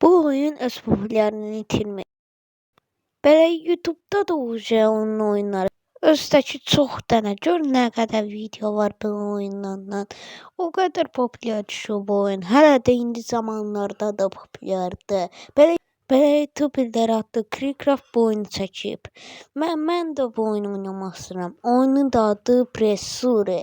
Bu oyun öz populyarlığını itirmir. Belə YouTube-da da uje onun oyunları. Özdəki çox dənə, gör nə qədər video var bu oyunlardan. O qədər populyar düşüb bu oyun. Hələ də indi zamanlarda da populyardır. Belə YouTuberlər adlı Creecraft bu oyunu çəkib. Mən də bu oyunu oynamaq istəyirəm. Oyunun da adı Pressure.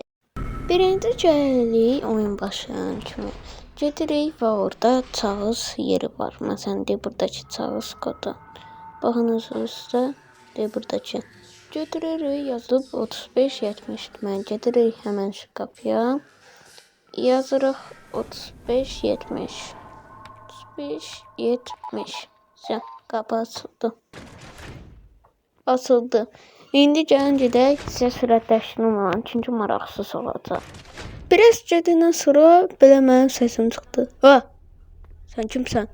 Birinci gəlirik oyun başlayan kimi. Gedirik və orada çağız yeri var. Məsələn, deyir buradakı çağız kodu. Baxın üstə, deyir buradakı. Götürürük, yazıb 35-70. Deməli, gedirik həmən şu qapıya. Yazırıq 35-70. 35-70. Sən, qapı açıldı. Açıldı. İndi gəlin gedək, sizə sürətləşdirmə olan, çünki maraqsız olacaq. Biraz gedəndən sonra belə mənim səsim çıxdı. Ha! Sən kimsən?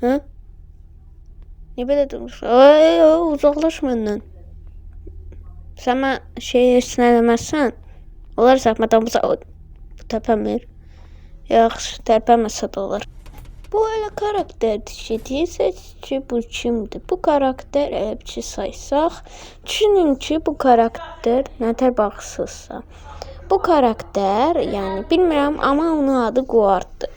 Hə? Niyə belə durmuşsan? Ay, ay, uzaqlaş məndən. Sən mən şey heç nə eləməzsən. Olar zəhmət olmasa bu tərpənmir. Yaxşı, tərpənməsə də olar. Bu elə karakterdir ki, deyirsiniz ki, bu kimdir? Bu karakter elə bir şey saysaq, düşünün ki, bu karakter nətər baxırsınızsa. Bu karakter, yəni bilmirəm, amma onun adı Guarddır.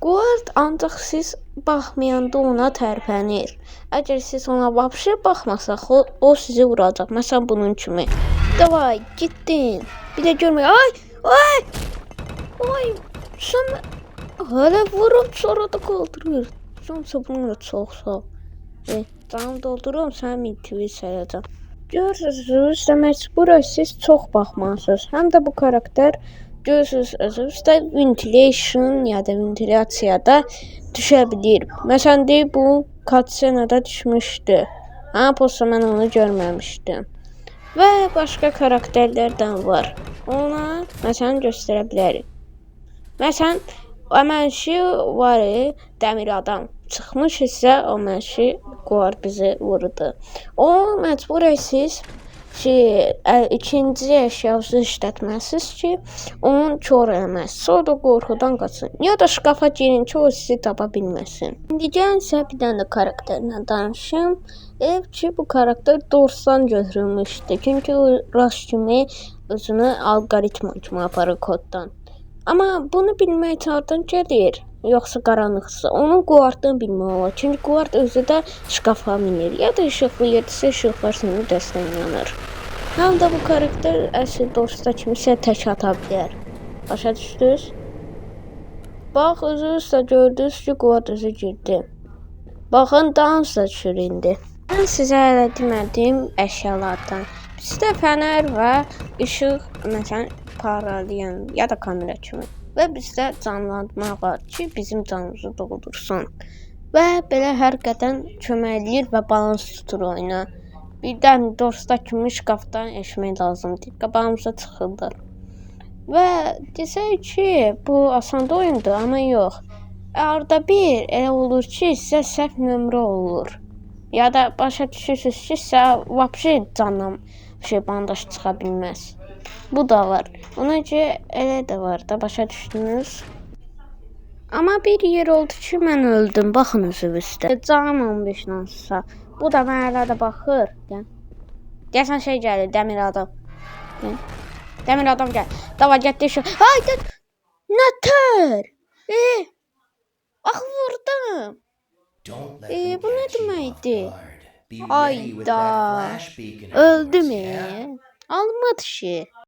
Guard ancaq siz baxmayanda ona tərpənir. Əgər siz ona вообще baxmasaq, o sizi vuracaq. Məsələn, bunun kimi. Davay, getdin. Bir də görmür. Ay, ay! Ay, sən hələ vurub sonra da qaldırır. Cansa bununla çox sağ ol. Canım doldururum, səni mintivi sərəcəm. Görürsünüz, demək bura siz çox baxmalısınız. Həm də bu karakter görürsünüz özünüzdə ventilation ya da ventilyasiyada düşə bilir. Məsələn, deyir bu cutscene-da düşmüşdü. Amma prosta mən onu görməmişdim. Və başqa karakterlərdən var. Ona məsələn göstərə bilərik. Məsələn, həmənşi var, dəmir adam çıxmış isə o mənşi Guard bizi vurdu. O məcbur siz ki, ikinci əşyanızı işlətməlisiniz ki, onun kor eləməz. Sonra da qorxudan qaçın. Ya da şkafa girin ki, o sizi tapa bilməsin. İndi gəlin sizə bir dənə də karakterlə danışım. Elə ki, bu karakter Doors'dan götürülmüşdü. Çünki o Rush kimi özünü alqoritma kimi aparır koddan. Amma bunu bilmək üçün hardan gəlir? Yoxsa qaranlıqsa? Onun Guardını bilmək olar. Çünki Guard özü də şkafa minir. Ya da işıqlı yerdirsə, işıqlar sönür, dəstən yanır. Həm də bu karakter əsl Doors'da kimi sizə tək ata bilər. Başa düşdünüz? Bax, özünüz də gördünüz ki, Guard özü girdi. Baxın, dans da düşür indi. Mən sizə hələ demədim əşyalardan. Bizdə fənər və işıq, məsələn, paralayan ya da kamera kimi. Və bizdə canlandırma var ki, bizim canımızı doldursun. Və belə hər qədən kömək eləyir və balans tutur oyuna. Birdən Doors'da kimi şkafdan eşmək lazımdır. Qabağımıza çıxırlar. Və desək ki, bu asan oyundur, amma yox. Arada bir elə olur ki, sizə səhv nömrə olur. Ya da başa düşürsünüz ki, sizə вообще candan şey bandaj çıxa bilməz. Bu da var. Ona görə elə də var da, başa düşdünüz? Amma bir yer oldu ki, mən öldüm. Baxın özü üstə. Canım 15 hansısa. Bu da mənə hələ də baxır. Gəl. Gəlsən şey gəlir, dəmir adam. Gəl. Dəmir adam gəl. Davay, getdi şu. Ay, gəl. Nətər? Ax vurdum. Bu nə deməkdir? Ayda. Öldü mü? Almadı şey.